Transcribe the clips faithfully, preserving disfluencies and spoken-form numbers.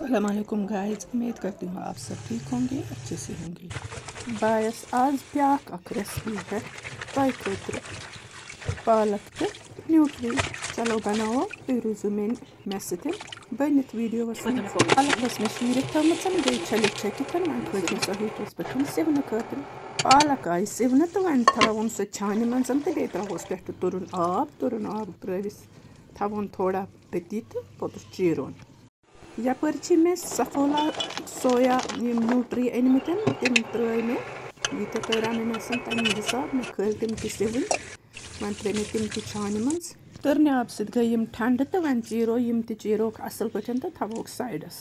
السلام علیکم گائز، امید کرتی ہوں آپ سب ٹھیک ہوں گے، اچھے سے ہوں گے۔ بایس آز بیاکھ اکھ ریسپی ہے تۄہہِ خٲطرٕ، پالک تہٕ نیوٗٹری۔ چلو بناوو، تُہۍ روٗزِو مےٚ مےٚ سۭتۍ بٔنِتھ ویٖڈیوَس منٛز۔ پالک ٲس مےٚ شیٖرِتھ تھٲومٕژ، بیٚیہِ چھٔلِتھ چھٔکِتھ، وۄنۍ کھٲج مےٚ سۄ ہیٖٹرَس پٮ۪ٹھ سِونہٕ خٲطرٕ۔ پالک آیہِ سِونہٕ تہٕ وۄنۍ تھاوُن سُہ چھانہِ منٛز تہٕ بیٚیہِ ترٛاوہوس پٮ۪ٹھٕ تُرُن آب، تُرُن آب ترٛٲوِتھ تھاوُن تھوڑا پٔتی تہٕ پوٚتُس چیٖرُن۔ یپٲرۍ چھِ مےٚ سفولا سویا یِم نیوٗٹری أنمٕتۍ، تِم ترٛٲے مےٚ، ییٖتیٛاہ تۄہہِ رَنٕنۍ آسَن تَمی حِساب۔ مےٚ کھٲلۍ تِم تہِ سِوٕنۍ، وۄنۍ ترٛٲے مےٚ تِم تہِ چھانہِ منٛز۔ تٔرنہِ آبہٕ سۭتۍ گٔے یِم ٹھنٛڈٕ تہٕ وۄنۍ چیٖرو یِم تہِ، چیٖروکھ اَصٕل پٲٹھۍ تہٕ تھاووکھ سایڈَس۔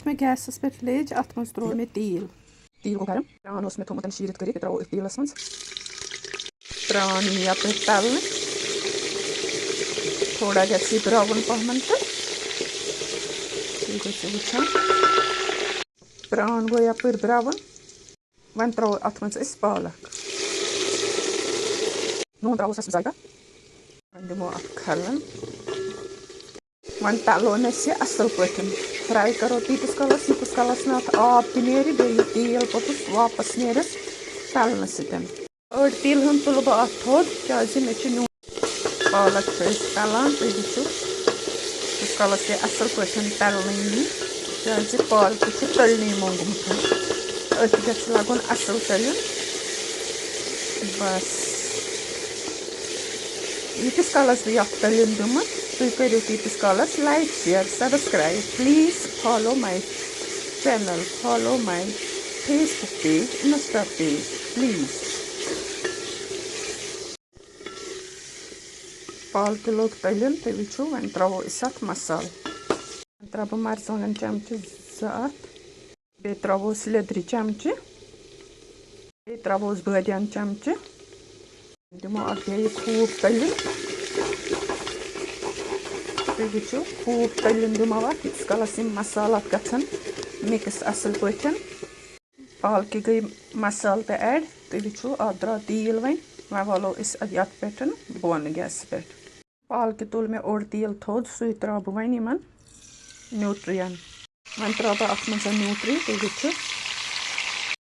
مےٚ گیسَس پٮ۪ٹھ لیٚج، اَتھ منٛز ترٛوو مےٚ تیٖل۔ تیٖل گوٚو گرم، پرٛان اوس مےٚ تھوٚومُت شیٖرِتھ کٔرِتھ، یہِ ترٛاوو أتھۍ تیٖلَس منٛز۔ پرٛان یِیہِ یَپٲرۍ تَلنہٕ، تھوڑا گژھِ یہِ براوُن پَہمَن تہٕ تُہۍ گٔژھِو وٕچھان۔ پرٛان گوٚو یَپٲرۍ براوُن، وۄنۍ ترٛاوو اَتھ منٛز أسۍ پالک۔ نوٗن ترٛاووس اَتھ ذایقہ، وۄنۍ دِمو اَتھ کھَلَن۔ وۄنۍ تَلو أسۍ یہِ اَصٕل پٲٹھۍ، فرٛاے کَرو تیٖتِس کالَس، ییٖتِس کالَس نہٕ اَتھ آب تہِ نیرِ، بیٚیہِ یہِ تیٖل پوٚتُس واپَس نیرٮ۪س تَلنہٕ سۭتۍ۔ أڑ تیٖل ہن تُلہٕ بہٕ اَتھ تھوٚد، کیٛازِ مےٚ چھُ نیوٗن۔ پالک چھِ أسۍ تَلان، تُہۍ وٕچھِو، ییٖتِس کالَس یہِ اَصٕل پٲٹھۍ تَلنہٕ یی، کیٛازِ پالکہِ چھُ تٔلنٕے موٚنٛگمُت۔ أتھۍ گژھِ لَگُن اَصٕل تٔلیُن۔ بَس، ییٖتِس کالَس بہٕ یَتھ تٔلیُن دِمہٕ، تُہۍ کٔرِو تیٖتِس کالَس like، share، subscribe۔ Please follow my channel, follow my Facebook page, Insta page, please۔ پالکہِ لوٚگ تٔلیُن، تُہۍ وٕچھِو، وۄنۍ ترٛاوو أسۍ اَتھ مصالہٕ۔ وۄنۍ ترٛاوٕ بہٕ مرژٕوانٛگن چمچہٕ زٕ اَتھ، بیٚیہِ ترٛاووس لیٚدرِ چمچہٕ، بیٚیہِ ترٛاووس بٲدیان چمچہٕ۔ دِمو اَتھ بیٚیہِ خوٗب تٔلیُن۔ تُہۍ وٕچھِو، خوٗب تٔلیُن دِمو اَتھ، ییٖتِس کالَس یِم مصالہٕ اَتھ گژھن mix اَصٕل پٲٹھۍ۔ پالکہِ گٔے مصالہٕ تہِ add۔ تُہۍ وٕچھِو، اَتھ درٛاو تیٖل وۄنۍ۔ وۄنۍ والو أسۍ اَتھ یَتھ پٮ۪ٹھ بۄن گیسہٕ پٮ۪ٹھ۔ پالکہِ تُل مےٚ اوٚڑ تیٖل تھوٚد، سُے ترٛاوٕ بہٕ وۄنۍ یِمَن نیوٗٹرِیَن۔ وۄنۍ ترٛاوٕ بہٕ اَتھ منٛز نیوٗٹری، تُہۍ وٕچھِو۔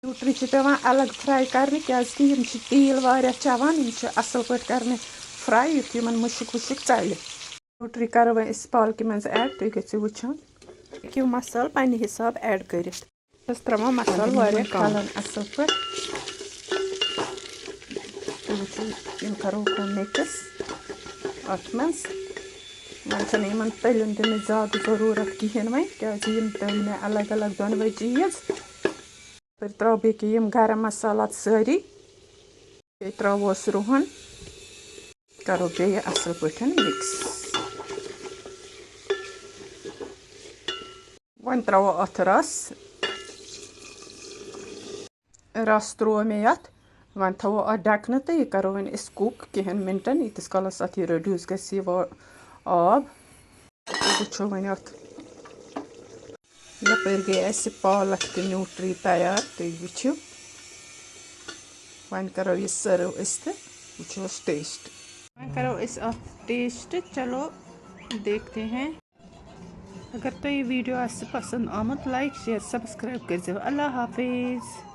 نیوٗٹری چھِ پٮ۪وان الگ fry کَرنہِ، کیٛازِکہِ یِم چھِ تیٖل واریاہ چٮ۪وان، یِم چھِ اَصٕل پٲٹھۍ کَرنہِ fry، یُتھ یِمَن مُشُک وُشُک ژَلہِ۔ نیوٗٹری کَرو وۄنۍ أسۍ پالکہِ منٛز add، تُہۍ گٔژھِو وٕچھان۔ ہیٚکِو مصالہٕ پنٛنہِ حِساب add کٔرِتھ۔ چھَس ترٛاوان مصالہٕ واریاہ کَم۔ کھَلَن اَصٕل پٲٹھۍ۔ تُہۍ وٕچھِو، یِم کَرو وۄنۍ mix اَتھ منٛز۔ وۄنۍ چھَنہٕ یِمَن تٔلیُن تہِ مےٚ زیادٕ ضروٗرت کِہیٖنۍ وۄنۍ، کیٛازِ یِم تٔلۍ مےٚ الگ الگ دۄنوَے چیٖز۔ پَتہٕ ترٛاوٕ بہٕ ییٚکیٛاہ یِم گرم مصالہٕ اَتھ سٲری۔ بیٚیہِ ترٛاووس رُہَن۔ کَرو بیٚیہِ اَصٕل پٲٹھۍ mix۔ وۄنۍ ترٛاوو اَتھ رَس۔ رَس ترٛوو مےٚ یَتھ۔ وۄنۍ تھاوو اَتھ ڈھکنہٕ تہٕ یہِ کَرو وۄنۍ أسۍ cook کینٛہَن مِنٹَن، ییٖتِس کالَس اَتھ یہِ reduce گژھِ یہِ وا-، آب۔ تُہۍ وٕچھِو وۄنۍ اَتھ۔ یَپٲرۍ گٔے اَسہِ پالک تہٕ نیوٗٹری تیار، تُہۍ وٕچھِو۔ وۄنۍ کَرو یہِ serve أسۍ تہٕ وٕچھوس taste۔ وۄنۍ کَرو أسۍ اَتھ taste۔ چلو، دیکھتے ہیں۔ اگر تۄہہِ یہِ video آسہِ پسنٛد آمُت، like، share، subscribe کٔرۍزیو۔ اللہ حافظ۔